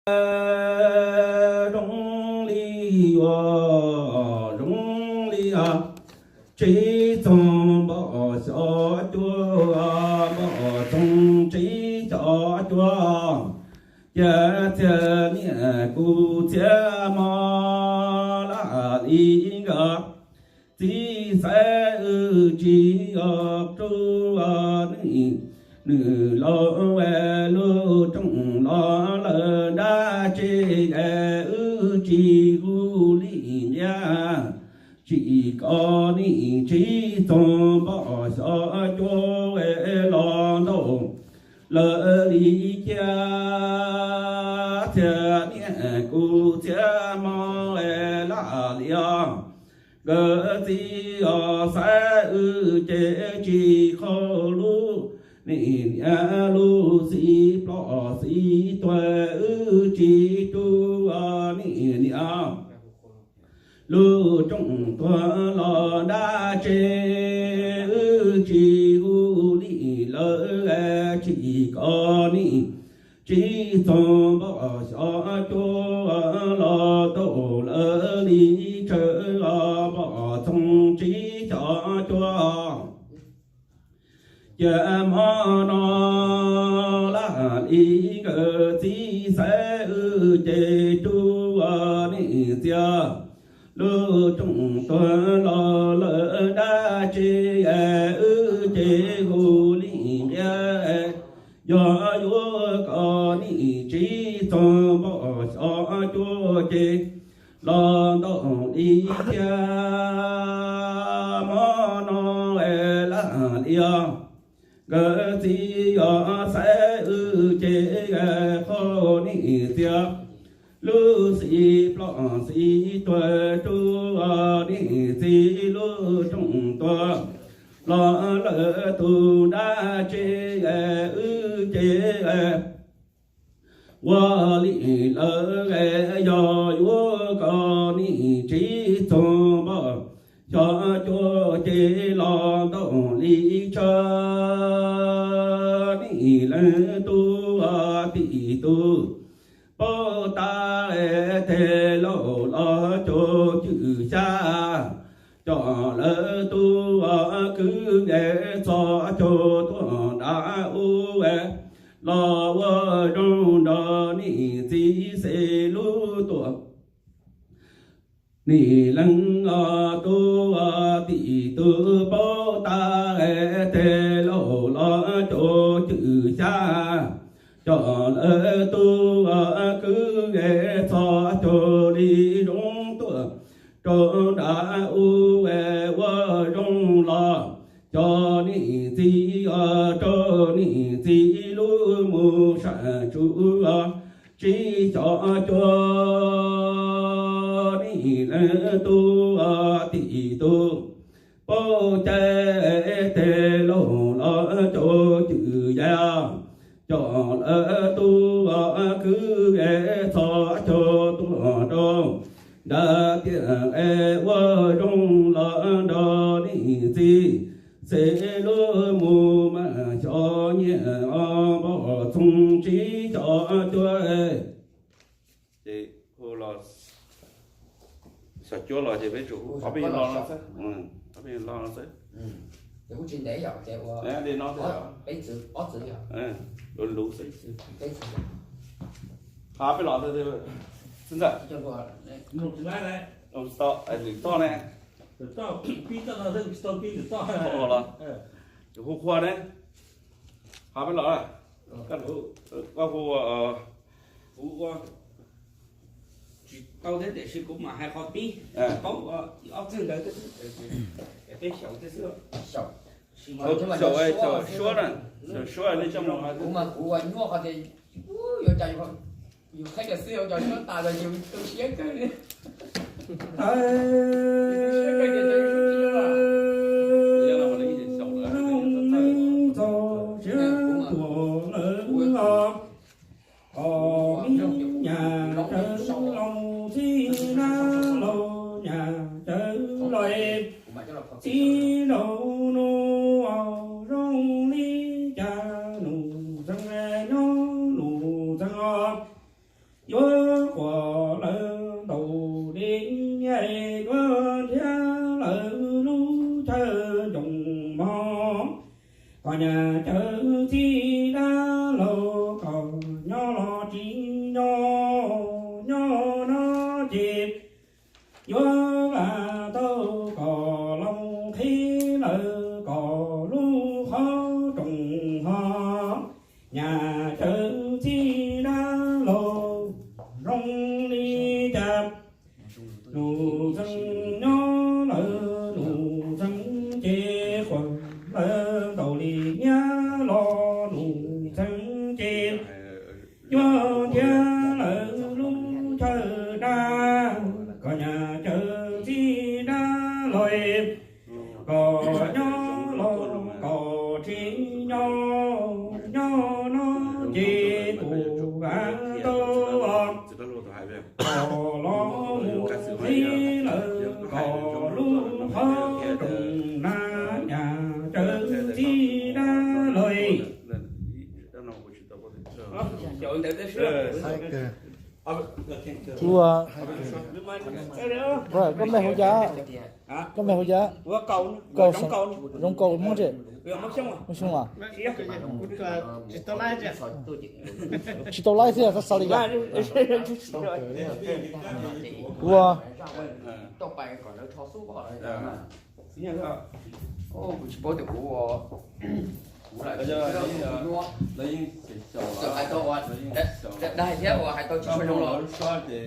zoo li yuav zoo li os, tsib txoog npoj xyov cuaj, npoj txoog tsib xyov cuaj, cia txia niam kuv txia mog laj li nkawd. Txiv xaiv wb tsis yog rub nws, nws los es lub rooj los lawm dab tsi es wb tsis hu li ntiag. Tsis kom nim tsib txoog npoj xyov cuaj es los ntau lawv li cia txia niam kuv txia mog es laj li os. Nkawd txiv os xaiv wb ces tsis qhov lub, nim niam lub xim ploj xim tuag wb tsis rub nim niam lub rooj tuag los dab tsi wb tsis hu li lawv tsis kom nim tsib txoog npoj xyov cuaj los tau lawv li tsawg los npoj txoog tsib xyov cuaj. Cia hmo no laj li nkawd txiv xaiv wb ces rub nim txia lub rooj tuag los lawm dab tsi es wb ces hu li ntiag. Yog yuav kom nim tsib txoog npoj xyov cuaj ces los ntau li thiab hmo no es laj li os. Nkawd txiv os xaiv wb ces qhov nim txia lub xim ploj xim tuag rub nim txiv lub rooj tuag los lawm tus dab tsi es wb ces ua li lawv es yog yuav kom nim tsib txoog npoj xyov cuaj ces los ntau li tsawg nim leej tub tim tus paub tab es tes laus los cov cwm xyab coj lawv tus kwv es txog cov tuaj nram ub es los ua zoo nrog nim txiv xes lub tuaj. Nim leej os tub tim tus paub tab es tes laus los cov cwm xyab coj lawv tus kwv es txog cov li zoo tuaj rau nram ub es ua zoo los cov nim txiv os rau nim txiv lub mus sam tsuv os tsib xyov cuaj. Nim leej tub tim tus paub cai tes laus los cov cwm yas coj lawv tus kwv es txog cov tuaj rau nram tiaj es ua zoo los nrog nim txiv xes lub mus mas xyov nyiaj os npoj txoog tsib xyov cuaj. Ces hu los xyov cuaj los ces peb tsum hu ob peb lo no xwb, ob peb lo no xwb. Li no xwb, luv luv xwb. Hab peb los xwb ntxawm, lwm toj ne, los hu qhua ne, hab peb los, koj hu, kuv ua tsis tau thiab tiam sis kuv mam hais qhov pib, paub ob txeg ntawd thiab xwb, peb xyaum thiab xwb. Xyaum, xyaum suab na, xyaum suab nej coj mus hais. Kuv mas kuv ua nyuaj qhov tias yuav cas yus qhaib cov xwb yuav cov suab tas los yus tu siab kawg li. Txaus siab tuam lawm os. Os, nyas cawv laus txij nab laus nyas cawv laus, txij laus nus zoo li cas nus txeeg nyob nus txeeg os. Nyab cawv txij dab laug kom nyob los tsis nyob, nyob no ces yuav vam tau kom loo qhib lawm kom lub qhov rooj ho. Nyab cawv txij dab laug zoo li cas, nus txeev nyob lawm nus txeev ces quas lawv ntaus li nyab los nus txeev ces yuav ntiav lawm lub chaw dab. Kom nyab cawv txij dab laug kom nyob los kom tsis nyob, nyob no ces kuv vam tau kom los mus qhib lawm kom lub qhov rooj na. Nyab cawv txij dab laug. Koj mej hu cas? Koj mej hu cas? Zoo Kaus, Hmoob tsi? Hmoob Xyooj los? Tsis tau laib xwb, xav li cas? Ua, kuv tsis paub tias kuv, kuv lam txawm hais tau ua dag thiab uas hais tau tsis zoo los,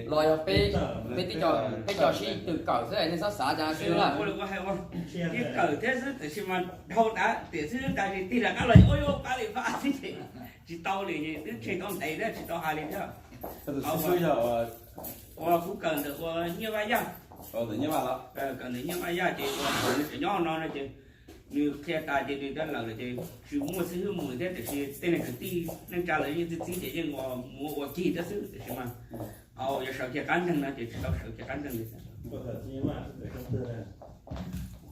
los yog peb, peb tib co, peb co sib tw kawm xwb nej txhob xav cas xwb na. Ua li ua hais ua, sib kawm thiab xwb tiam sis mas dhau dav tiam xwb, tas sis tig rov qab los ua yuav pab li pab xwb ces tsis tau li, twb tseg tau ntev thiab tsis tau hais li thiab. Ua kuv kawm ntawm ua Nyiaj Vaj Yaj, kawm ntawm Nyiaj Vaj Yaj ces ua nws tseem nyob no no ces nws qhia tas ces nws twb lawm lawm ces tsis muaj xib hwb mus thiab, tiam sis tej neeg kwv tij neej tsa lawv yeej txib txib ces yeej mus ua cig thiab xwb, tiam sis mas yuav sawv kiag qab nteeg no ces tsis tau sawv kiag qab nteeg li.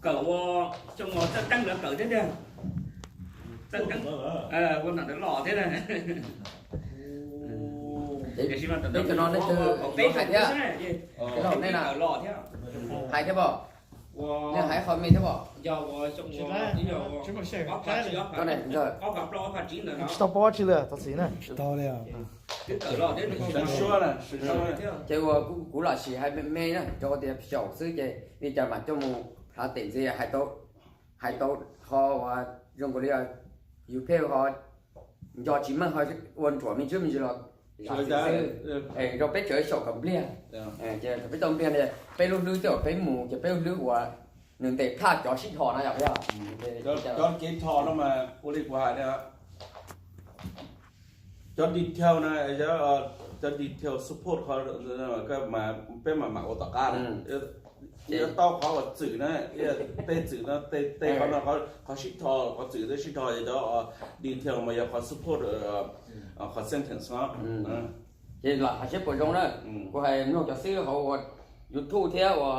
Kawm ua xyoo uas Txawj Teeb lawv kawm thiab tiag, Txawj Teeb ua ntawm ntawd los thiab na. Tiam sis mas tam sim no nej twb hais thiab, nej kawm los thiab, hais thiab pom, nej hais qhov me thiab pom. Tsis tau paub tsi li, thov txim na. Tsis tau li. Ces uas kuv lam sim hais me me na, rau qhov tias xyaum xwb ces li cas mam coj mus hlav tes ntxiv, hais tau qhov uas zoo nkaus li yus pheej ho nco tsis meej, ho ua nruam me ntsis me ntsis los zam xwb, rau peb tseem xyaum kom npliag. Ces peb tau npliag li peb lub hlwb twb peb mus ces peb lub hlwb uas nws ntes phaj cov sib dhos no yog, cov kev dhos no mas ua li kuv hais tias cov detail na, cov detail support qhov peb mam mam ua tom qab na. Yuav tau qhov uas txwm na, tej txwm no, tej qhov no, qhov sib dhos, qhov txwm tej sib dhos, yog cov detail mas yog qhov support, qhov sentence no. Ces lam hais siab puas zoo na, kuv hais mloog cov xib hwb hauv ua YouTube thiab ua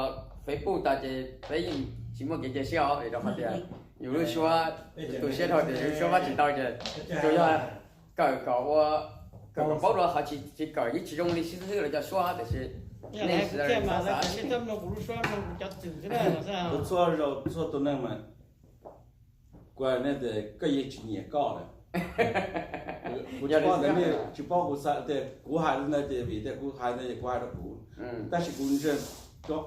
Facebook tas ces peb yeej tsis muaj kev cia siab os, vim rau qhov tias yus lub suab, yus tu siab dhau tias yus lub suab pab tsis tau ces tsuas yog kawm kom ua, kawm kom paub dua, qhov tsis kawm yeej tsis zoo li xib hwb lawv cov suab, tiam sis nej xav xav Kuv txhua zaus txhua tus neeg mas, kuv hais nej tias koj yeej tsis nyiam koj lawm. Kuv tsis paub ntawd nej tsis paub, kuv xav tias kuv hais li ntawd ces vim tias kuv hais ntawd ces kuv hais rau kuv, tab sis kuv ntseeg kuv,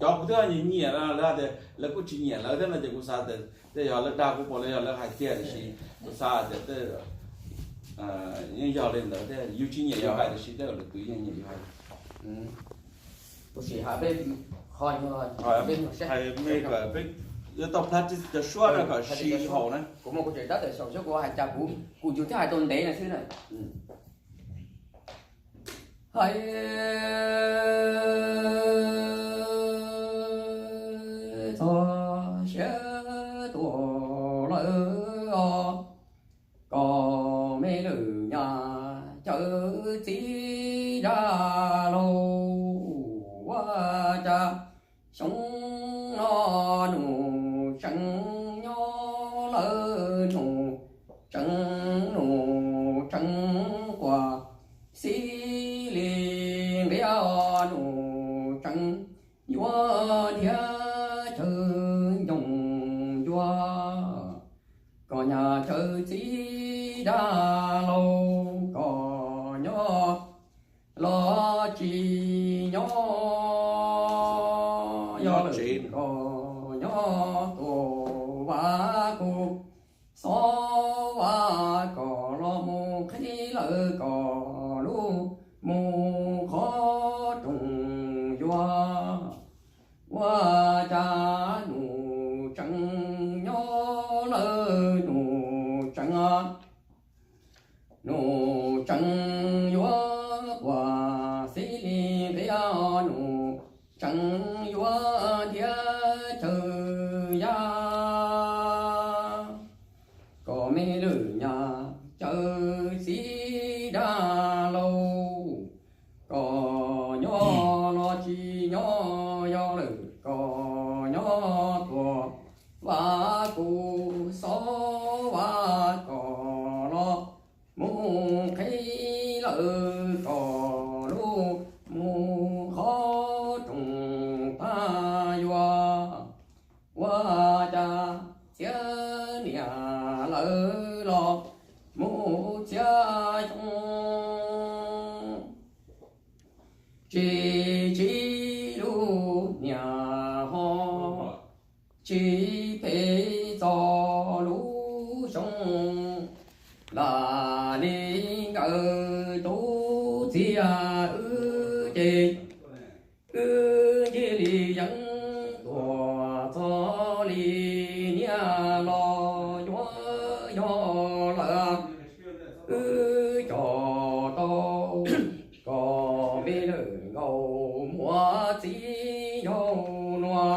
cov kuv twb nyiam nyiam no lawv hais tias lawv kuj tsis nyiam lawv thiab no ces kuv xav tias tej yog lawv dag kuv puas los yog lawv hais kiag, tiam sis kuv xav tias tej yeej yog li ntawd thiab, yus tsis nyiam yus hais tiam sis tej lwm tus yeej nyiam yus hais. Tus sim hais peb qhov, peb hais me kom peb yuav tau practice cov suab no kom sis haum na. Kuv muaj kuv tseem tab tom xyaum xwb, kuv hais cas kuv, kuv yus thiaj hais tau ntev no xwb na. Hais txog siab tuaj lawm os, koj me lwm nyab cawv txiv dab laug, ua cas xyoo no nus tseem nyob lawm, nus tseem, nus tseem quas xib li nqia, nus tseem yuav ntiav chaw ncoo ncua, nyab caw txiv dab laug, koj nyob los tsis nyob, yog lawm koj nyob tuaj, vas kuv xob vas, koj los mus qhib lawm koj lub, mus qhov rooj yuav. Ua cas nus tseem nyob lawm, nus tseem, nus tseem yuav tuaj xib li nqia, nus tseem yuav ntiav chaw ya. Koj me lawm nyab caw txiv dab laug, koj nyob los tsis nyob, yog lawm koj nyob tuaj, vas kuv xob vas, koj los mus qhib lawm koj lub, mus qhov rooj tag yuav. Ua cas txhiab niam lawm los mus txhiab xyoo, tsis txib lub niam ho tsis phem txog lub xyoo. Lam li nkawd tus txiv wb ces wb cia li yeej tuaj txog li niam los yuav yog lawm. Wb cog tau koj me lawm nkauj muaj txiv yau nua,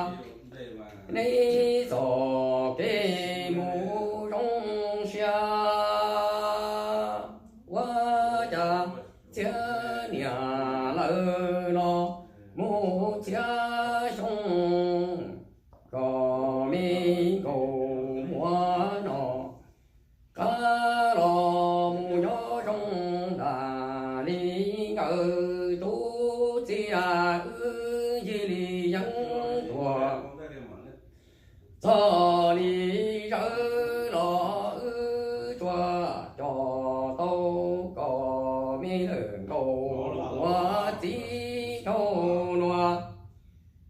neb txoj kev mus zoo siab. Ua cas txhiab niam lawm los mus txhiab xyoo, koj me nkauj muam no qab los mus nyob zoo. Lam li nkawd tus txiv wb cia li yeej tuaj txog li zawv los wb tsuas cog tau koj me lawm nkauj muaj txiv yau nua,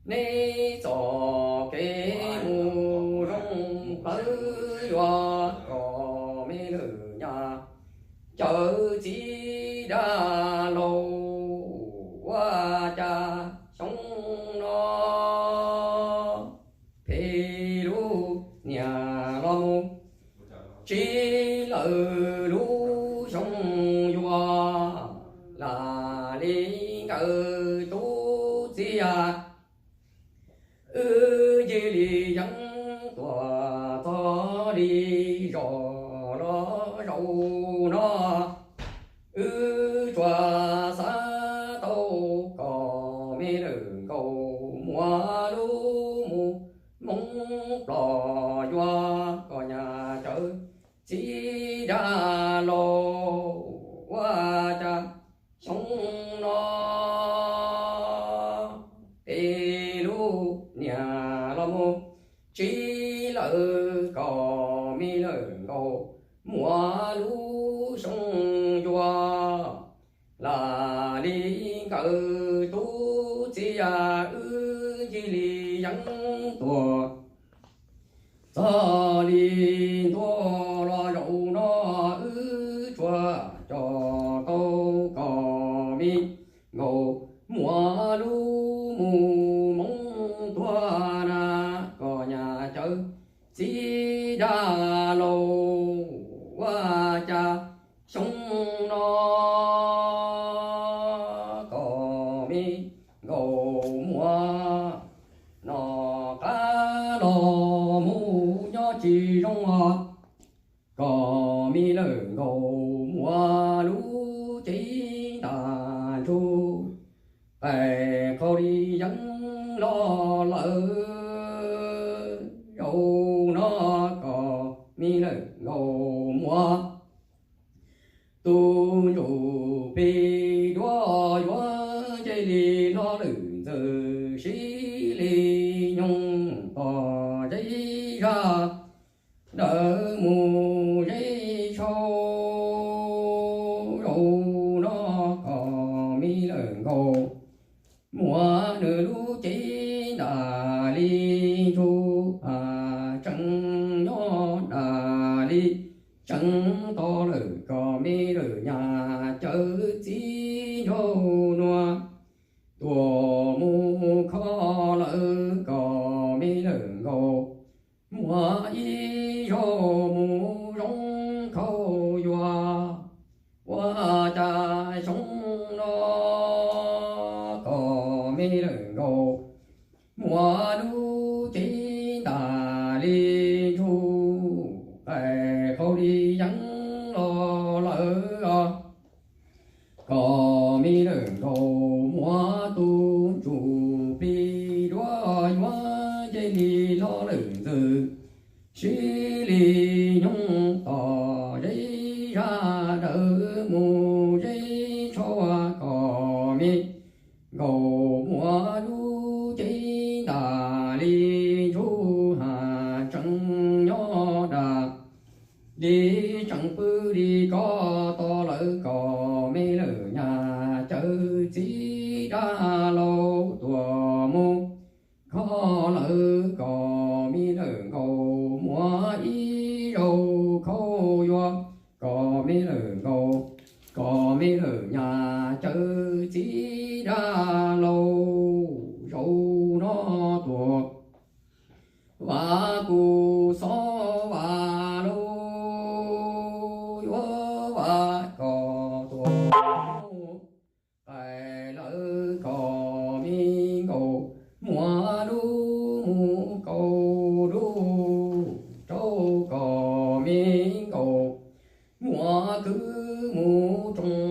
neb txoj kev mus zoo plawv yuav. Koj me lawm nyab caw txiv dab laug, ua cas xyoo no phem lub niam los mus txhiab lawm lub xyoo yuav. Lam li nkawd tus txiv wb cia li yeej tuaj txog li zos los zaum no, wb tsuas xav tau koj me lawm nkauj muam lub mus hmoov ploj yuav. Koj nyab caw txiv dab laug, ua cas xyoo no phem lub niam los mus txhiab lawm koj me lawm nkauj muam lub xyoo yuav. Lam li nkawd tus txiv wb cia li yeej tuaj txog li ntua los zaum no, wb tsuas cog tau koj me nkauj muam lub mus hmoov tuag na. Koj nyab caw txiv dab laug, ua cas xyoo no koj me nkauj muam no qab los mus nyob tsis zoo os. Koj me lawm nkauj muam lub cev ntaj ntsug, pem qhov li yeej los lawm zaum no. Koj me lawm nkauj muam tus ntsuj plig duab yuav nce li los lwm ntxwg sib li nyoog tog zeb zag ntawd mus. muab nws lub cev ntam li ntsuj, tseem nyob ntam li, tseem tau lawm kom me lawm nyaj cawv txiv nraug nua, tuam mus kho lawm kom me lawm nkaus, muab ib zaug mus zoo khauj yuav ua cas xyoo no kom me lawm nkaus, muab lub cev ntam li ntsuj, qais qau li yeeb los lawm os. Kom me lawm nkaus, muab tus ntsuj plig duab yuav nce li hlob lawm ntxwg, sib li nyoog tom zeb zaj dawm mus zeb tsho, kom me nkaus, muab lub cev ntam li ntsuj, tseem nyob ntam li, tseem pw li koj, to lawm kom me lawm nyaj cawv txiv dab laug, tuam mus kho lawm kom me lawm nkaus, muab ib zaug khauj yuav kom me lawm nkaus, kom me lawm nyaj cawv txiv dab laug, zaum no tuam vas kuv xob vas lauj, yuav vas kom tuam qais lawm kom me nkaus, muab lub mus kaus dub rau kom me nkaus, muab kwv mus tsoom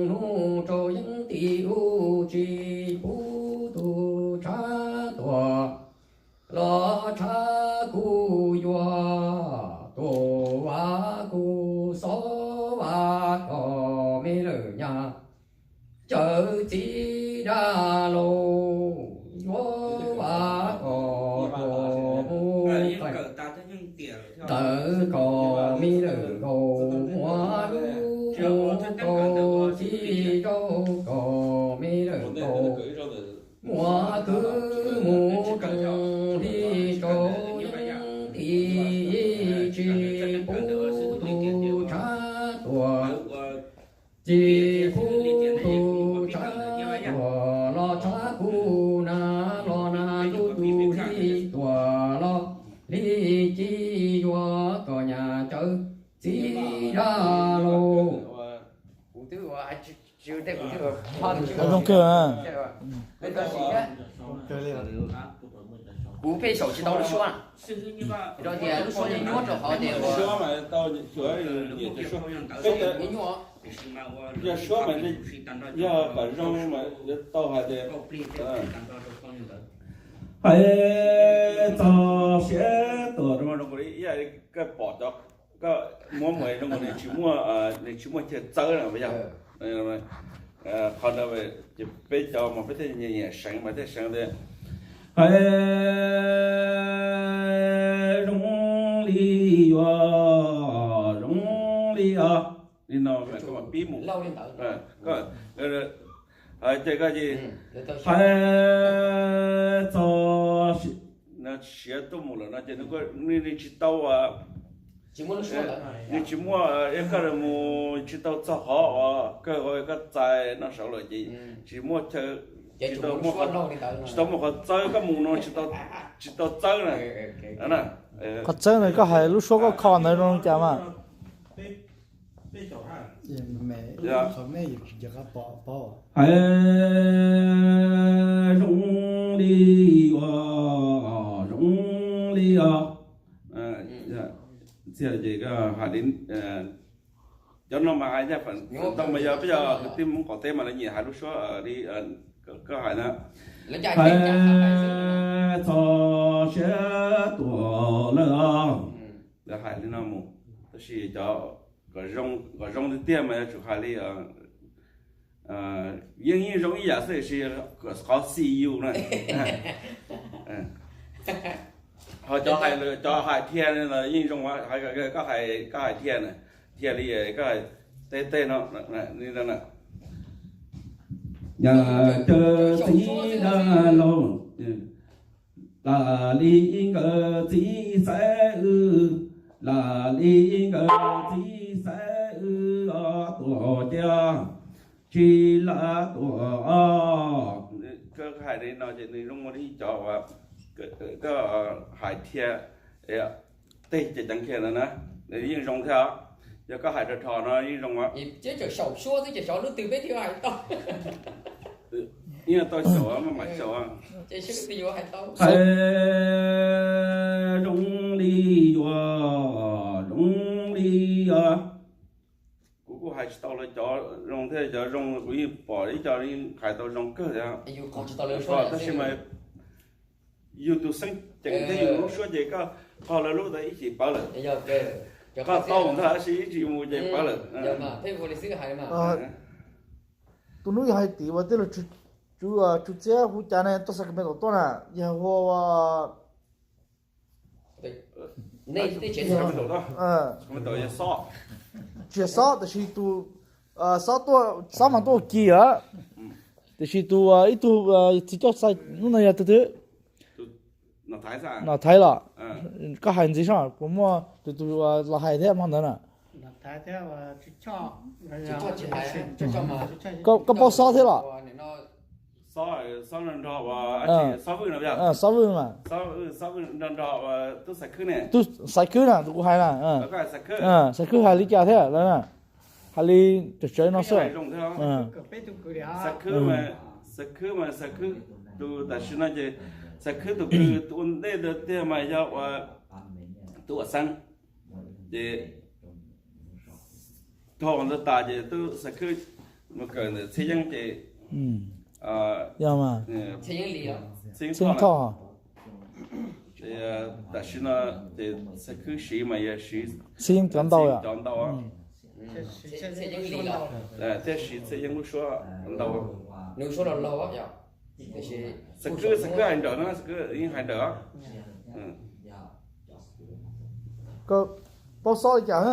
hnub rau yeeb tim ub, tsis pub tus tshav tuam los tshav kuv yuav, tuam vas kuv xob vas kom me lawm nyaj cawv txiv dab laug, yuav vas kom tuam mus qais lawm kom me lawm nkaus, muab lub mus kaus txij rau kom me lawm nkaus, muab kwv mus tsoom hli rau yeeb tim, tsis pub tus tshav tuam, tsis pub tus tshav tuam los tshav kuv, nag los nag ntuj, tus hli tuam los hli ci, yuav kom nyaj cawv txiv dab laug. Kuv twb ua, kuv twb ua, zoo kawg. Kuv pheej xyaum tsis tau lub suab, rau tias lub suab nyuaj nyuaj rau qhov tias nyuaj nyuaj. Yog suab mas yog kom zoo mas yuav tau hais tias hais txog siab tuam zoo zoo li ib yam li koj pom cov, koj muab mus zoo nkaus nws tsis muaj, nws tsis muaj chaw txawb na yog. Qhov ntawd ces peb cov mas peb thiaj nyiam nyiam seev mas thiaj seev tias hais zoo li yuav zoo li os, li no mas koj mam pib mus. Ces koj ces hais txog siav tuaj mus lawm no ces nws tsis tau, nws tsis muaj, yog koj mus tsis tau txog qhov uas kawg uas koj txais noj saud lawm ces tsis muaj chaw, tsis tau muaj qhov txawb, koj mus no tsis tau txawb na. Qhov txawb ntawd koj hais lub suab koj kho ntawd zoo li cas mas? Hais zoo li uas zoo li os. Txij ces koj hais li cov no mas hais ncaj, feem ntau mas yog peb yog kwv tij Hmoob qaum teb mas lawv nyiam hais lub suab li koj hais na. Hais txog siab tuam lawm os. Lawv hais li no mus, tab sis cov kom zoo tiag tiag mas yuav tsum hais li yeej yeej zoo ib yam xwb, tiam sis qhov see you na. Ho cov hais, cov hais dhia no yeej zoo, koj hais, koj hais dhia na, dhia li koj hais tej tej no li no na. Yog cov txiv dab laug, lam li nkawd txiv xaiv wb, lam li nkawd txiv xaiv wb os, tuam cia tsis lam tuam os. Koj hais li no ces nws zoo li cov uas koj hais thiab, tej ceev ceev kiag ntawd na, nws yeej zoo thiab os. Yog koj hais rho rho no yeej zoo os. Ces tseem xyaum suab xwb ces xyov hnub twg peb thiaj hais tau. Yeej tau xyaum maj mam xyaum. Ces seb hnub twg yuav hais tau. Hais zoo li yuav, zoo li yuav. Kuv kuj hais tsis tau lawv cov zoo thiab, cov zoo kuv yeej pom ib co yeej hais tau zoo kawg thiab. Tab sis mas yus tus xeeb ceem thiab yus lub suab ces koj qog lawv lub ntawd ib chim pawv lawm. Qog tau ntag tab sis ib chim mus ces pawv lawm. Tus hnub yog hais tias ua tij laug Tswv Txiab hu cas ne, tuaj xa kawm me tom tuaj na, yog hu tsis yog Xob, tab sis tus Xob tuaj, Xob mas tuaj ua kis lawm. Tiam sis tus ib tug txiv coj xa hnub no yog tus twg? Nom Thaiv los? Koj hais ntxiv seb puas muaj tus tus los hais thiab hmo ntawd na. Koj paub Xob thiab los? Xob Vwj mas. Tub Xaiv Khwb na tus kuv hais na. Xaiv Khwb hais li cas thiab lawm na? Hais li tsawv tsawv no xwb. Xaiv Khwb mas Xaiv Khwb tus tam sim no ces Xaiv Khwb tus kwv tus ua ntej ntawd tiag mas yog ua tus uas xeeb. Ces dhau ntawd tas ces tub Xaiv Khwb mus kawm ntawm Txhiaj Yeeb ces Txhiaj Yeeb Thoj. Tam sim no ces Xaiv Khwb siv mas yog siv Txhiaj Yeeb cov ntau, cov ntau, thiab siv Txhiaj Yeeb lub suab ntau. Xaiv Khwb, Xaiv Khwb hais nrawm na, Xaiv Khwb yeej hais nrawm. Koj paub Xob li cas?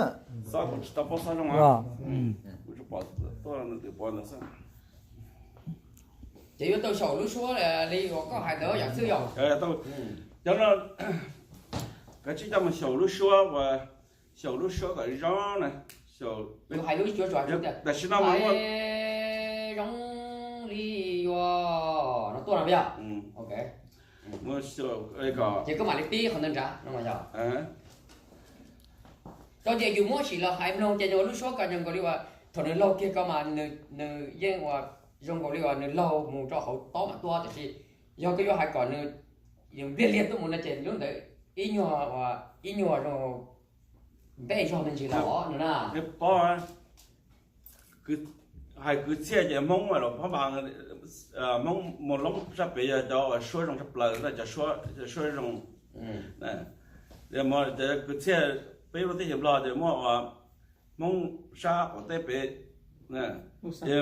Xob kuv tsis tau paub Xob zoo. Kuv tsuas pom tuaj nws twb pov ntawd xwb. Ces yuav tau xyaum lub suab li uas koj hais ntawd yam xwb yog? Cov no kav tsij coj mus xyaum lub suab uas, xyaum lub suab kom zoo na. Xyaum, tam sim no mas muaj zoo li yuav no tuaj no yog? Ces koj mam li pib qhov ntawd nrad no yog? Tau tias yus muab sim los hais mloog ces yog lub suab ko zoo nkaus li uas thaum nws laug kiag ko mas nws yeej uas zoo nkaus li uas nws laug mus rau hauv tob mam tuaj, tiam sis yog koj yuav hais kom nws npliag liag tuaj mus no ces lub ntawd ib nyuag, ib nyuag zoo npej zog me ntsis los no na. Hais kwv txhiaj ces Hmoob Luam Phab Npas, Hmoob Mus Loob sab pem yog cov uas suab zoo tshaj plaws na, cov suab zoo. Kwv txhiaj peb lub teb chaws Nplog ces muaj uas Hmoob sab qaum teb pem, ces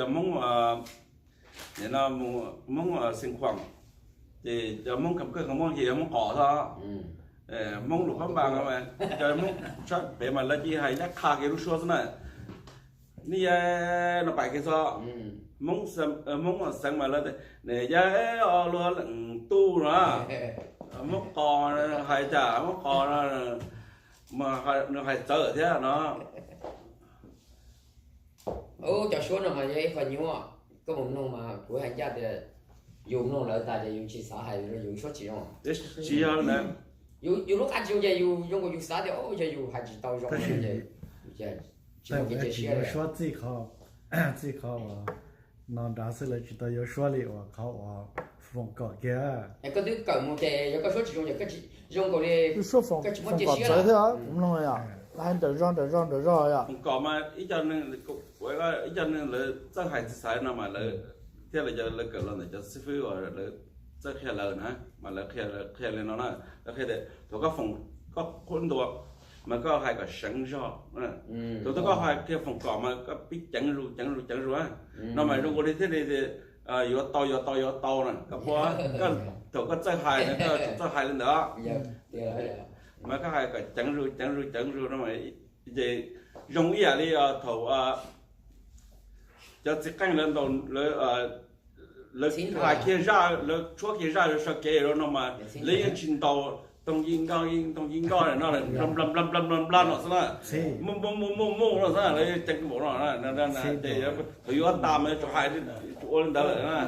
Hmoob, Hmoob Xeev Khuam, ces cov Hmoob Kam Kwj Kam Muab ces yog Hmoob Qos xwb. Hmoob Luam Phab Npas, cov Hmoob sab pem mas lawv cia hais nyab qha kiag lub suab xwb na. Neb yog no pais kiag xwb. Hmoob, Hmoob Xeev mas lawv tias neb yog luag leej tub no. Hmoob Qos hais cas Hmoob Qos no, nws hais txawv thiab no. Cov suab no mas yog ib qho nyuaj, koj mus mloog mas kuv hais ncaj tias yus mloog lawv tas ces yus tsis xav hais yus suab tsis zoo. Tsis yog, yus lub qab tsis zoo ces yus zoo nkaus yus xav tias yog yus hais tsis tau zoo no ces tsis muaj kev cia siab. Suab txij qhov, txij qhov uas no nrad xwb, lawv tsis tau yuav suab li uas qhov uas foom kom kiag. Koj twb kawm mus ces yog koj suab tsis zoo ces koj tsis zoo nkaus li, suab foom kom txawv thiab, kuv mloog yom, lawv hais nrawm zog nrawm zog nrawm zog yom. Foom kom mas ib co neeg, ib co neeg lawv txawj hais txiv xaiv no mas lawv thiaj li, lawv kawm los ntawm cov xib fwb uas lawv txawj qhia lawv na, mas lawv qhia li no na, lawv qhia tias thaum koj foom, koj qhuab ntuas mas koj hais kom seev zog. Thaum twg koj hais qhia foom kom mas koj pib ceev zus ceev zus ceev zus no mas zoo ua li thiaj li yuav tau yuav tau yuav tau na. Koj puas, thaum koj txawj hais na koj txawj hais li ntawd, mas koj hais kom ceev zus ceev zus ceev zus no ces zoo ib yam li thaum cov txiv qeej lawv ntaus, lawv, lawv hais kiag zaj, lawv tshuab kiag zaj lawv sawv kev lawm no mas lawv yeej tsis ntaus toog yi nkoj yi toog yi nkoj no, npla npla npla npla npla no xwb na. Muj muj muj muj muj no xwb, lawv yeej ceev npaum no na. Ces thaum yuav tas mas tsuas hais, tsuas ua li ntawd lawm na.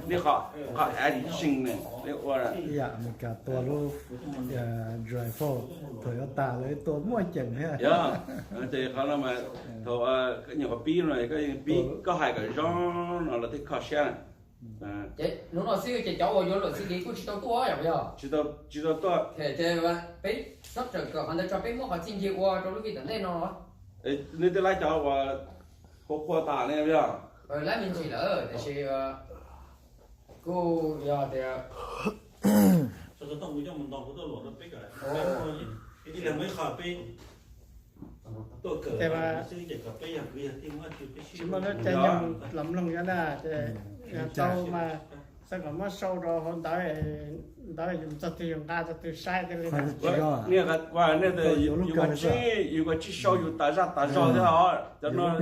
Nej qhov, qhov action ne, nej ua. Ib yam Amelikas tua lub July Fourth, thaum yuav tas lawv tua muaj ceem thiab. Yog, ces qhov no mas thaum nyuam qhuav pib no koj yeej pib, koj hais kom zoo no lawv thiaj kho siab na. Ces hnub no xwb ces cov uas yuav luam txi li kuj tsis tau tuaj yom? Tsis tau, tsis tau tuaj. Peb txhob raws kawm qhov ntawd tso, peb muab qhov txij ncig ua rau lub vij tom ntej no los. Nej twb laib cov uas qhua qhua tas ne yog? Laib me ntsis lawm tiam sis kuj yog tias tsis muaj lub caij nyoog los mloog yov na, ces yog tau mas xav kom muab sau rau hauv ntawv, ntawv yus txog twg yus nqa txog twg saib li na. Nej, yus, yus kuj tsis sau yus tas zaj tas zog thiab os.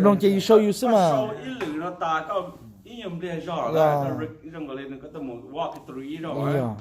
Mloog ces yus sau yus xwb mas. Sau ib lwm no tas koj ib nyuag npliag zog, zoo nkaus li nws koj tuaj mus walk through ib zaug. Yog.